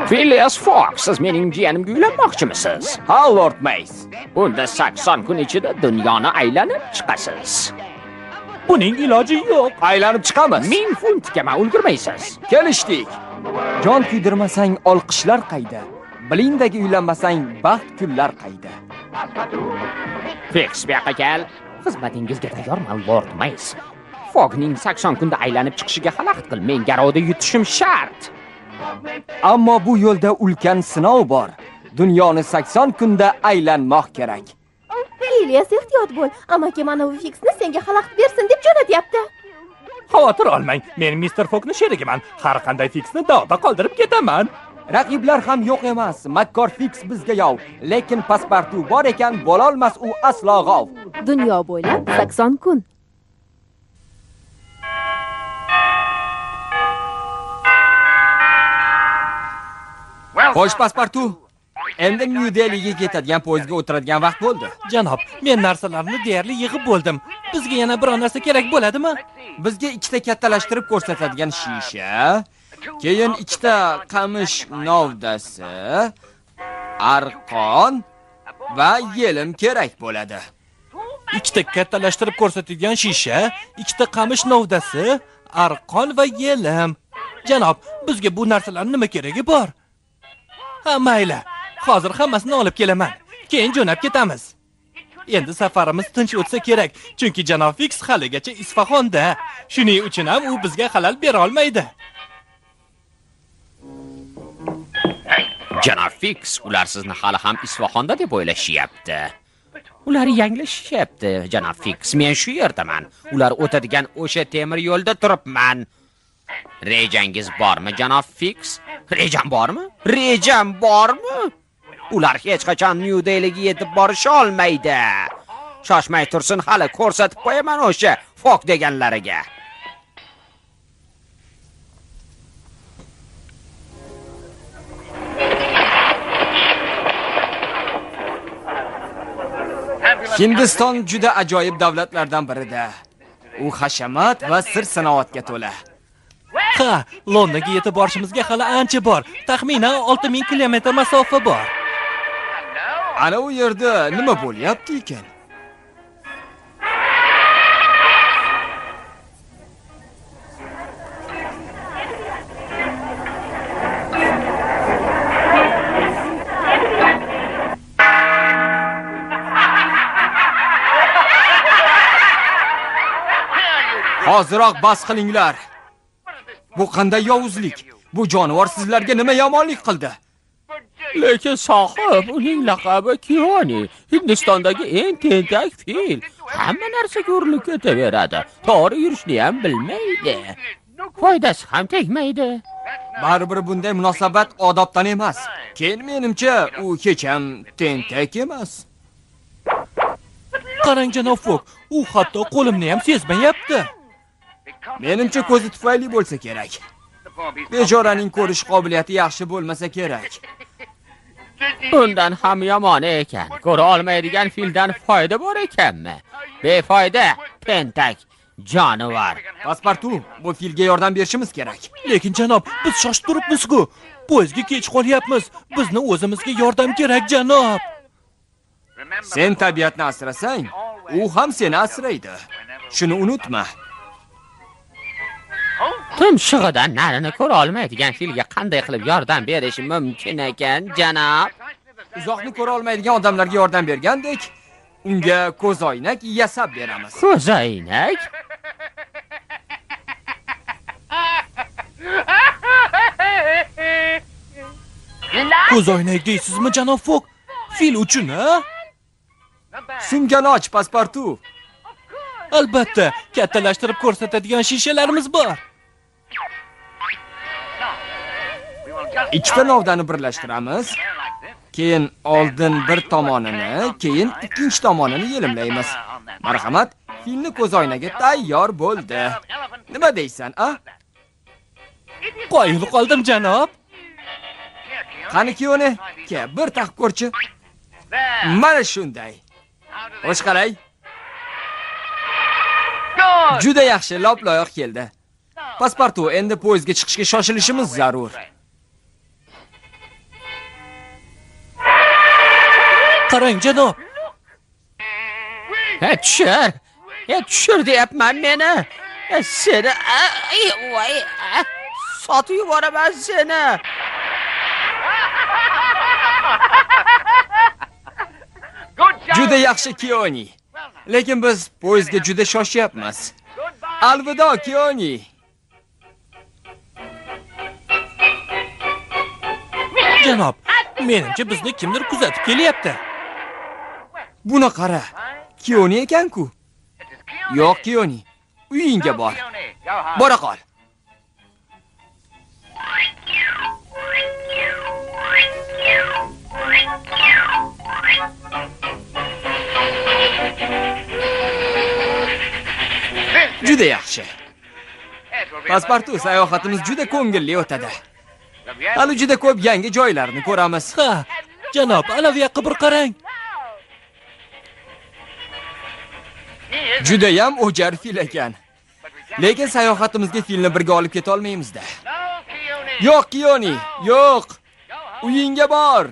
Phileas Fogg, siz mening jiyanimga uylanmoqchimisiz? Ha, Lord Mays. Unda 80 kun ichida dunyoni aylanib chiqasiz. Buning iloji yo'q. Aylanib chiqamiz. 1000 funtga ma ulgurmaysiz. Kelishdik. Jon kuydirmasang olqishlar qayda? Bilingdagi uylanmasang baxt kunlar qayda? Fix, bu yoqqa kel. Xizmatingizga tayyorman, Lord Mays. Foggning 80 kunda aylanib chiqishiga xalaqit qil. Men garovda yutishim shart. Ammo bu yo'lda ulkan sinov bor. Dunyoni 80 kunda aylanmoq kerak. Phileas, ehtiyot bo'l. Amaki mana bu Fixni senga xalaqit bersin deb jo'natyapti. Xavotir olmang. Men Mr. Foggni sherigiman. Har qanday Fixni dog'da qoldirib ketaman. Raqiblar ham yo'q emas. Makkor Fix bizga yov, lekin Paspartu bor ekan, bo'lolmas u aslo g'ov. Dunyo bo'ylab 80 kun. Xo'sh, Paspartu. Endi New Delhiga ketadigan poyezdga o'tiradigan vaqt bo'ldi. Janob, men narsalarni deyarli yig'ib bo'ldim. Bizga yana biror narsa kerak bo'ladimi? Bizga ikkita kattalashtirib ko'rsatadigan shisha, keyin ikkita qamish novdasi, arqon va yelim kerak bo'ladi. Ikkita kattalashtirib ko'rsatadigan shisha, ikkita qamish novdasi, arqon va yelim. Janob, bizga bu narsalarning nima keragi bor? Ha, mayli. Hozir hammasini olib kelaman. Keyin jo'nab ketamiz. Endi safarimiz tinch o'tsa kerak, chunki janob Fix haligacha Isfahonda. Shuning uchun ham u bizga xalal bera olmaydi. Janob Fix, ular sizni hali ham Isfahonda deb o'ylashyapti. Ular yanglishyapti, janob Fix. Men shu yerdaman. Ular o'tadigan o'sha temir yo'lda turibman. Rejangiz bormi, janob Fix? Rejam bormi? Rejam bormi? Ular hech qachon New Delhiga yetib borisha olmaydi. Shoshmay tursin, hali ko'rsatib qo'yaman o'sha Fogg deganlariga. Hindiston juda ajoyib davlatlardan birida. U hashamat va sir-sanoatga to'la. Ha, Londonga yetib borishimizga hali ancha bor. Taxminan 6000 kilometr masofa bor. Ana u yerda nima bo'lyapti ekan? Hoziroq bas qilinglar. Bu qanday yovuzlik? Bu jonivor sizlarga nima yomonlik qildi? Lekin sohib, uning laqabi Kioni, Hindistondagi eng tentak fil. Hamma narsaga urilib ketaveradi. To'g'ri yurishni ham bilmaydi. Foydasi ham tegmaydi. Baribir bunday munosabat odobdan emas. Keyin menimcha u hech ham tentak emas. Qarang janob Fogg, u hatto qo'limni ham sezmayapti. Menimcha ko'zi tufayli bo'lsa kerak. Bechoraning ko'rish qobiliyati yaxshi bo'lmasa kerak. Undan ham yomoni ekan. Ko'ra olmaydigan fildan foyda bor ekanmi? Befoyda, tentak jonivor. Paspartu, bu filga yordam berishimiz kerak. Lekin janob, biz shoshib turibmiz-ku. Poyezdga kech qolyapmiz. Bizni o'zimizga yordam kerak, janob. Sen tabiatni asrasang, u ham seni asraydi. Shuni unutma. Tumshug'idan narini ko'ra olmaydigan filga qanday qilib yordam berish mumkin ekan, janob? Uzoqni ko'ra olmaydigan odamlarga yordam bergandek, unga ko'zoynak yasab beramiz. Ko'zoynak? Ko'zoynak deysizmi, janob Fogg? Fil uchun, ha? Sumkani och, Paspartu. Albatta, kattalashtirib ko'rsatadigan shishalarimiz bor. Ikkita novdani birlashtiramiz. Keyin oldin bir tomonini, keyin ikkinchi tomonini yelimlaymiz. Marhamat, filni ko'zoynagi tayyor bo'ldi. Nima deysan, a? Qoyil qoldim, janob. Qani Kioni, ke, bir taqib ko'rchi. Mana shunday. Xo'sh, qarang. Juda yaxshi, lop-loyiq keldi. Paspartu, endi poyezdga chiqishga shoshilishimiz zarur. Qarang, janob. Ha, tushir. Ya tushir deyapman meni. Seni voy, sotib yuboraman seni. Juda yaxshi, Kioni. Lekin biz poyezdga juda shoshyapmiz. Alvido, Kioni. Janob, menimcha bizni kimdir kuzatib kelyapti. Buni qara. Kioni ekan-ku. Yo'q, Kioni. Uyingga bor. Bora qol. Juda yaxshi. Paspartu, sayohatimiz juda ko'ngilli o'tadi. Hali juda ko'p yangi joylarni ko'ramiz. Ha, janob, ana bu yoqqa bir qarang. Judayam o'jar fil ekan. Lekin sayohatimizga filni birga olib keta olmaymiz-da. Yo'q, Kioni, yo'q. Uyingga bor.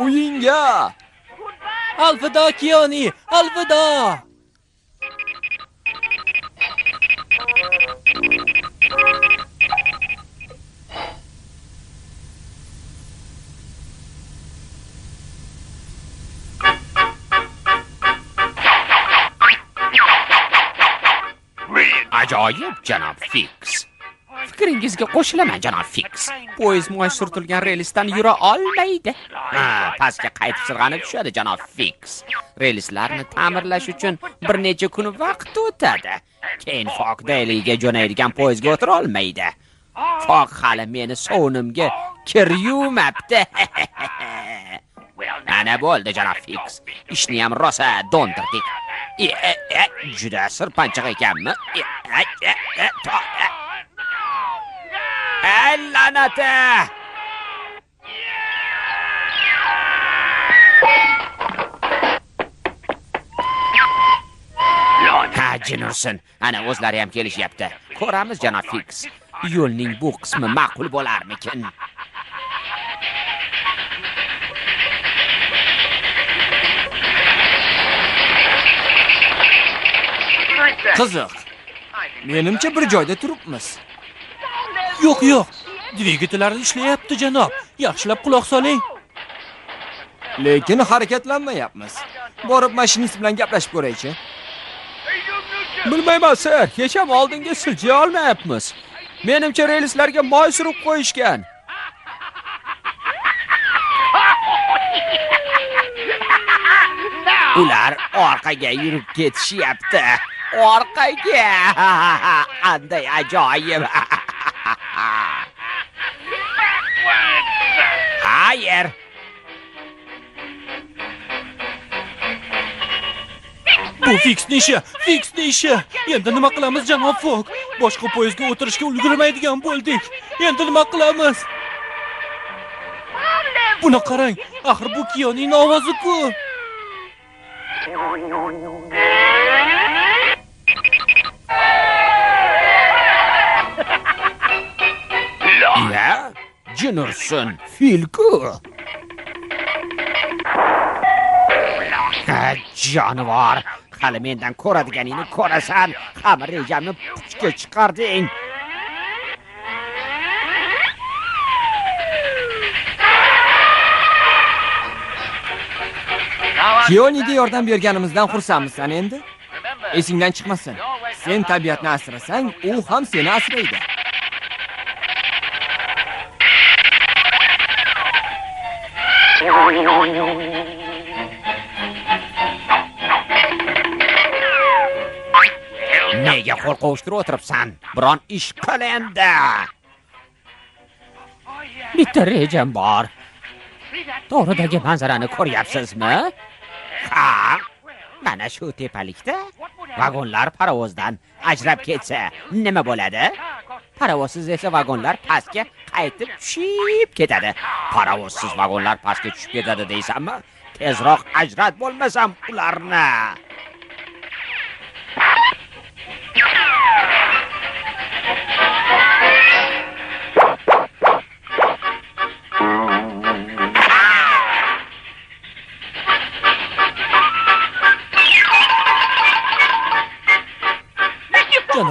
Uyingga. Alvido, Kioni, alvido. Ajoyib, janob Fix. Fikringizga qo'shilaman, janob Fix. Poyezd moy surtilgan relsdan yura olmaydi. Ha, pastga qaytib sirg'anib tushadi, janob Fix. Relslarni ta'mirlash uchun bir necha kun vaqt o'tadi. Keyin Fog Dailyga jo'naydigan poyezdga o'tira olmaydi. Fog hali meni sovunimga kir yuvmabdi. Ana bo'ldi, janob Fix. Ishni ham rosa do'ndirdik. Juda sirpanchiq ekanmi? La'nati! Ha, jin ursin. Ana o'zlari ham kelishyapti. Ko'ramiz, janob Fix. Yo'lning bu qismi ma'qul bo'larmikin? Qiziq. Menimcha bir joyda turibmiz. Yo'q, yo'q. Dvigatellar ishlayapti, janob. Yaxshilab quloq soling. Lekin harakatlanmayapmiz. Borib mashinist bilan gaplashib ko'raychi. Bilmayman, sir. Hech ham oldinga siljiy olmayapmiz. Menimcha relslarga moy surib qo'yishgan. Ular orqaga yurib ketishyapti. Orqaga. Qanday ajoyib. Hayır. Bu Fixning ishi, Fixning ishi. Endi nima qilamiz, janob Fog? Boshqa poyezdga o'tirishga ulgurmaydigan bo'ldik. Endi nima qilamiz? Buni qarang, axir bu Kiyonning ovozi-ku. Ya, jin ursin, fil-ku. Ha, jonivor, hali mendan ko'radiganingni ko'rasan. Hamma rejamni puchga chiqarding. Kiyoniga yordam berganimizdan xursandmisan endi? Esingdan chiqmasin. Sen tabiatni asrasang, u ham seni asraydi. Nega qo'l qovushtirib o'tiribsan? Biron ish qil endi. Bitta rejam bor. To'g'ridagi manzarani ko'ryapsizmi? Ha, mana shu tepalikda vagonlar parovozdan ajrab ketsa nima bo'ladi? Parovozsiz esa vagonlar pastga qaytib tushib ketadi. Parovozsiz vagonlar pastga tushib ketadi deysanmi? Tezroq ajrat bo'lmasam ularni.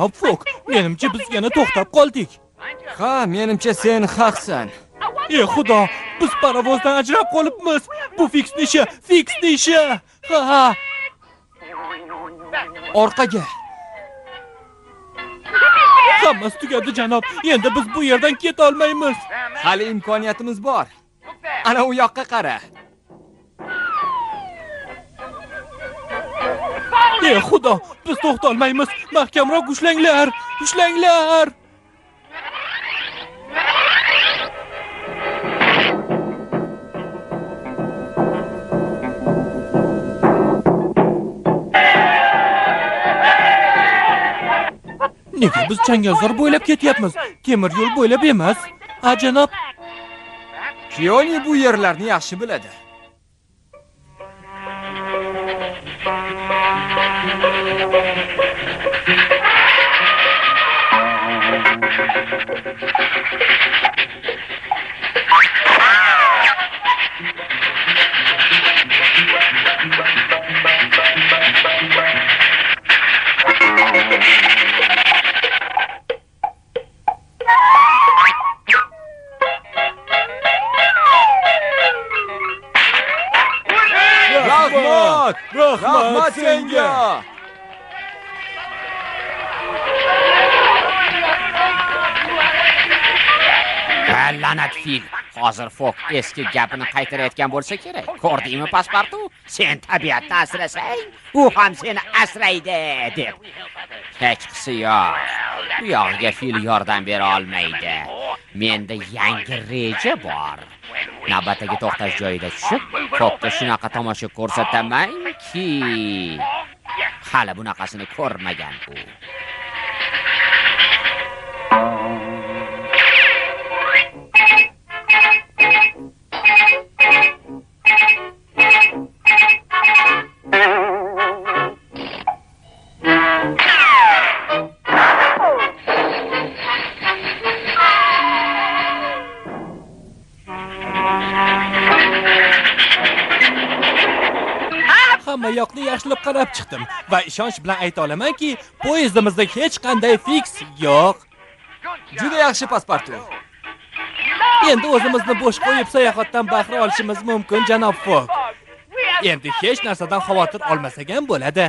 Janob Fok, menimcha biz yana to'xtab qoldik. Ha, menimcha sen haqsan. Ey xudo, biz parovozdan ajrab qolibmiz. Bu Fiksni ishi, Fiksni ishi. Ha. Orqaga. Hammasi tugadi janob. Endi biz bu yerdan keta olmaymiz. Hali imkoniyatimiz bor. Ana u yoqqa qara. Ey xudo, biz to'xta olmaymiz. Mahkamroq ushlanglar, ushlanglar. Nega biz changalzor bo'ylab ketyapmiz? Temir yo'l bo'ylab emas. A janob? Kiyoni bu yerlarni yaxshi biladi. Rahmat! Rahmat senga! La'nat fil! Hozir Fok eski gapini qaytarayotgan bo'lsa kerak. Ko'rdingmi, Paspartu? Sen tabiatni asrasang, u ham seni asraydi deb. Hechqisi yo'q. Bu yog'iga fil yordam bera olmaydi. Menda yangi reja bor. Navbatdagi to'xtash joyida tushib, Fokka shunaqa tomosha ko'rsatamanki, hali bunaqasini ko'rmagan u. Hamma yoqni yaxshilab qarab chiqdim va ishonch bilan ayta olamanki, poyezdimizda hech qanday Fiks yo'q. Juda yaxshi, Paspartu. Endi o'zimizni bo'sh qo'yib sayohatdan bahra olishimiz mumkin, janob Fok. Endi hech narsadan xavotir olmasak ham bo'ladi.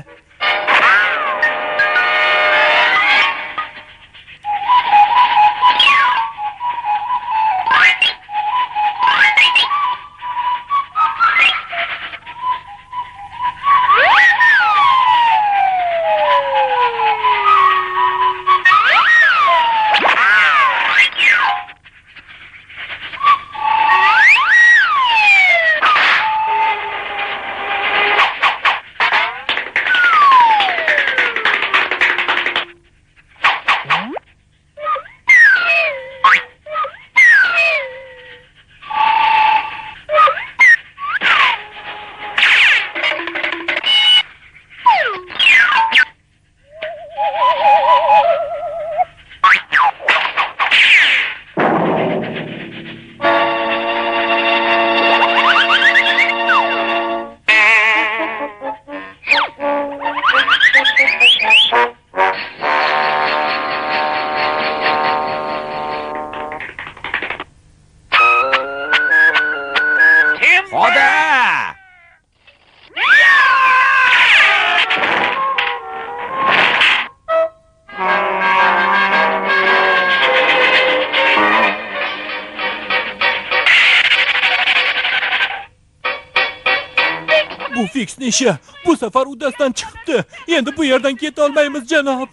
Bu Fiksni ishi. Bu safar uddasidan chiqibdi. Endi bu yerdan keta olmaymiz, janob.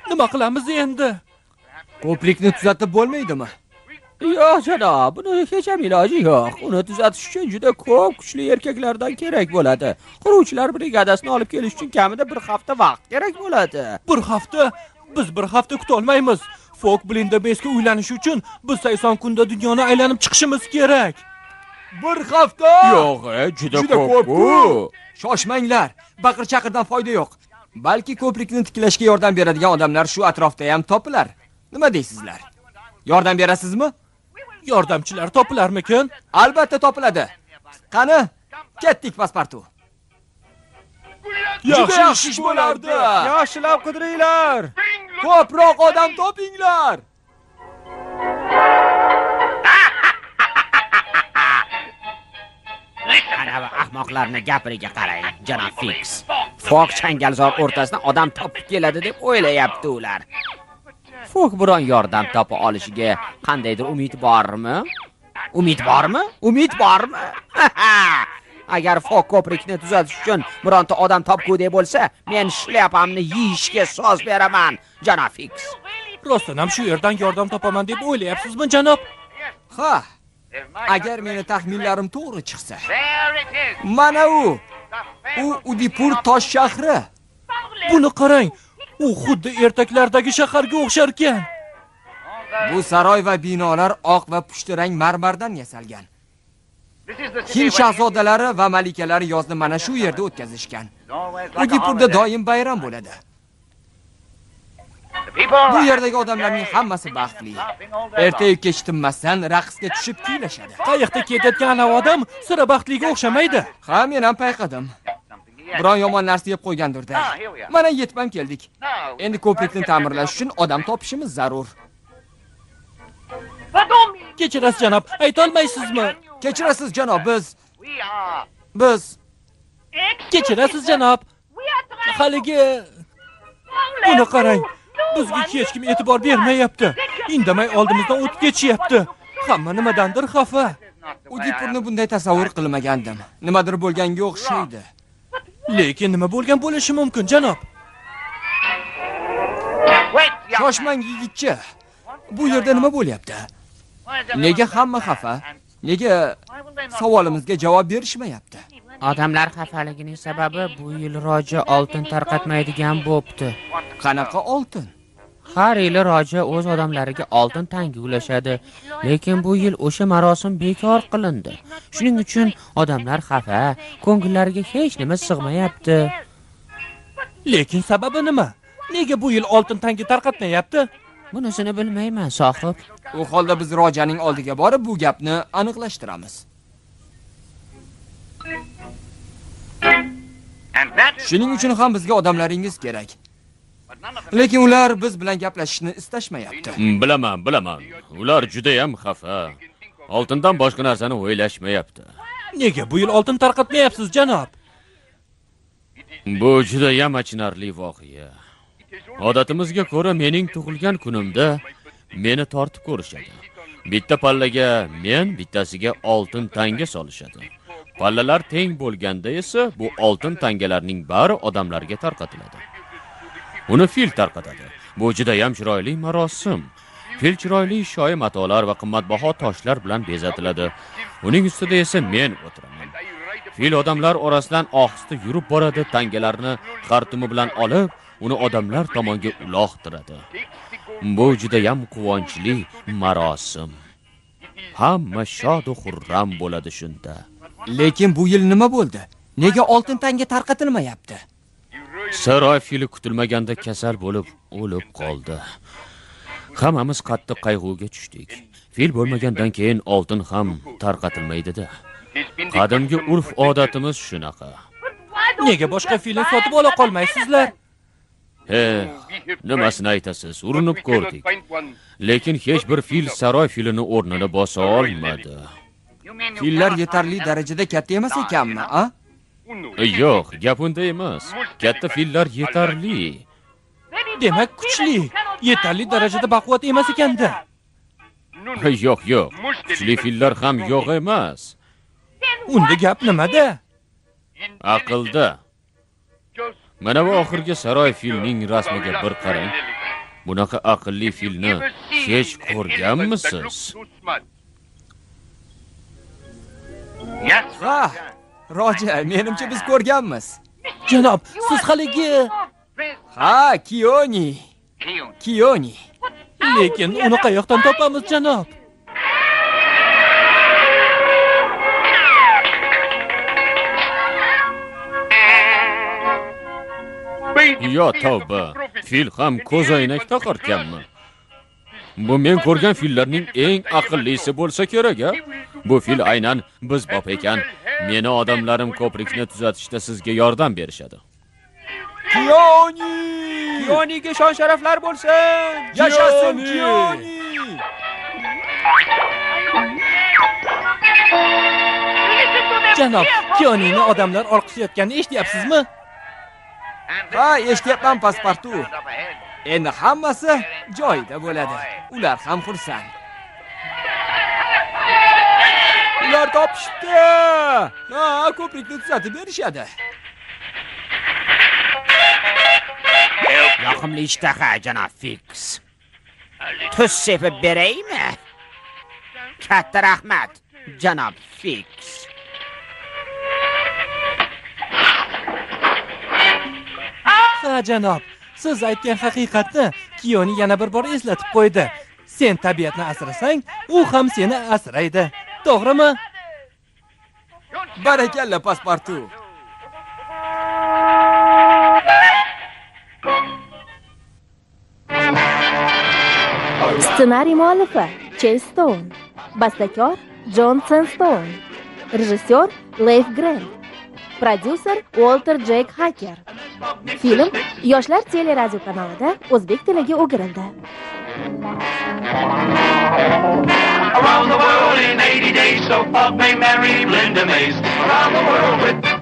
Nima qilamiz endi? Ko'prikni tuzatib bo'lmaydimi? Yo'q, janob, buni hech ham iloji yo'q. Uni tuzatish uchun juda ko'p kuchli erkaklardan kerak bo'ladi. Quruvchilar brigadasini olib kelish uchun kamida bir hafta vaqt kerak bo'ladi. Bir hafta? Biz bir hafta kuta olmaymiz. Fok Blindabesga uylanish uchun biz 80 kunda dunyoni aylanib chiqishimiz kerak. Bir hafta? Yo'q, juda ko'p-ku. Shoshmanglar, baqir-chaqirdan foyda yo'q. Balki ko'prikni tiklashga yordam beradigan odamlar shu atrofda ham topilar. Nima deysizlar? Yordam berasizmi? Yordamchilar topilarmikin? Albatta topiladi. Qani, ketdik Paspartu. Juda yaxshi ish bo'lardi. Yaxshilab qidiringlar. Ko'proq odam topinglar. Ana bu ahmoqlarni gapiriga qarang, janob Fiks. Fok changalzor o'rtasidan odam topib keladi deb o'ylayapti ular. Fok biron yordam topa olishiga qandaydir umid bormi? Umid bormi? Umid bormi? Agar Fok ko'prikni tuzatish uchun bironta odam topgudek bo'lsa, men shlyapamni yeyishga so'z beraman, janob Fiks. Rostdan ham shu yerdan yordam topaman deb o'ylayapsizmi, janob? Ha. Agar meni taxminlarim to'g'ri chiqsa. Mana u. U Udipur tosh shahri. Buni qarang. U xuddi ertaklardagi shaharga o'xsharkan. Bu saroy va binolar oq va pushti rang marmardan yasalgan. Hind shahzodalari va malikalari yozni mana shu yerda o'tkazishgan. Udipurda doim bayram bo'ladi. Bu yerdagi odamlarning hammasi baxtli. Ertayu kech tinmasdan raqsga tushib kuylashadi. Qayiqda ketayotgan odam sira baxtliga o'xshamaydi. Ha, men ham payqadim. Biron yomon narsa yeb qo'ygandir-da. Mana yetib ham keldik. Endi ko'prikni ta'mirlash uchun odam topishimiz zarur. Kechirasiz janob, ayta olmaysizmi? Kechirasiz janob, biz Kechirasiz janob. Haligi buni qarang. Bizga hech kim e'tibor bermayapti. Indamay oldimizdan o'tib ketishyapti. Hamma nimadandir xafa. Udipurni bunday tasavvur qilmagandim. Nimadir bo'lganga o'xshaydi. Lekin nima bo'lgan bo'lishi mumkin, janob? Shoshmang yigitcha. Bu yerda nima bo'lyapti? Nega hamma xafa? Nega savolimizga javob berishmayapti? Odamlar xafaligining sababi bu yil roja oltin tarqatmaydigan bo'pti. Qanaqa oltin? Har yili roja o'z odamlariga oltin tanga ulashadi, lekin bu yil o'sha marosim bekor qilindi. Shuning uchun odamlar xafa, ko'ngillariga hech nima sig'mayapti. Lekin sababi nima? Nega bu yil oltin tanga tarqatmayapti? Bunisini bilmayman, sohib. U holda biz rojaning oldiga borib bu gapni aniqlashtiramiz. Shuning uchun ham bizga odamlaringiz kerak. Lekin ular biz bilan gaplashishni istashmayapti. Bilaman, bilaman. Ular juda ham xafa. Oltindan boshqa narsani o'ylashmayapti. Nega bu yil oltin tarqatmayapsiz, janob? Bu juda ham achinarli voqea. Odatimizga ko'ra mening tug'ilgan kunimda meni tortib ko'rishadi. Bitta pallaga men, bittasiga oltin tanga solishadi. Pallalar teng bo'lganda esa bu oltin tangalarning bari odamlarga tarqatiladi. Uni fil tarqatadi. Bu juda ham chiroyli marosim. Fil chiroyli shoyi matolar va qimmatbaho toshlar bilan bezatiladi. Uning ustida esa men o'tiraman. Fil odamlar orasidan ohista yurib boradi, tangalarni xartumi bilan olib, uni odamlar tomonga uloqtiradi. Bu juda ham quvonchli marosim. Hamma shod va xurram bo'ladi shunda. Lekin bu yil nima bo'ldi? Nega oltin tanga tarqatilmayapti? Saroy fili kutilmaganda kasal bo'lib o'lib qoldi. Hammamiz qattiq qayg'uga tushdik. Fil bo'lmagandan keyin oltin ham tarqatilmaydi-da. Qadimgi urf-odatimiz shunaqa. Nega boshqa filni sotib ola qolmaysizlar? He, nimasini aytasiz? Urinib ko'rdik. Lekin hech bir fil saroy filini o'rnini bosa olmadi. Fillar yetarli darajada katta emas ekanmi, a? Yo'q, gap unda emas. Katta fillar yetarli. Demak, kuchli, yetarli darajada baquvvat emas ekanda. Yo'q, yo'q. Kuchli fillar ham yo'q emas. Unda gap nimada? Aqlda. Mana bu oxirgi saroy filning rasmiga bir qarang. Bunaqa aqlli filni hech ko'rganmisiz? Ha, roja, menimcha biz ko'rganmiz. Janob, siz haligi... Ha, Kiyoni. Kiyoni. Lekin uni qayoqdan topamiz, janob? Yo tavba, fil ham ko'zoynak taqarkanmi? Bu men ko'rgan fillarning eng aqllisi bo'lsa kerak, a? Bu fil aynan biz bop ekan. Meni odamlarim ko'prikni tuzatishda sizga yordam berishadi. Kiyoni! Kiyoniga shon sharaflar bo'lsin! Yashasin Kiyoni! Janob, Kiyonini odamlar olqishlayotganini eshityapsizmi? Ha, eshityapman Paspartu. Endi hammasi joyida bo'ladi. Ular ham xursand. Ular topishibdi. Ha, ko'prikni tuzatib berishadi. Yoqimli ishtaha, janob Fiks. Tuz sepib beraymi? Katta rahmat, janob Fiks. Ha, janob, siz aytgan haqiqatni Kiyoni yana bir bor eslatib qo'ydi. Sen tabiatni asrasang, u ham seni asraydi. To'g'rimi? Barakalla, Paspartu. Ssenariy muallifi Chase Stone, bastakor Jon Stone, rejissyor Leif Grant, prodyuser Walter Jack Hacker. Film Yoshlar teleradio kanalida o'zbek tiliga o'girildi. Around the world in 80 days, so Bob may marry Linda Mays. Around the world with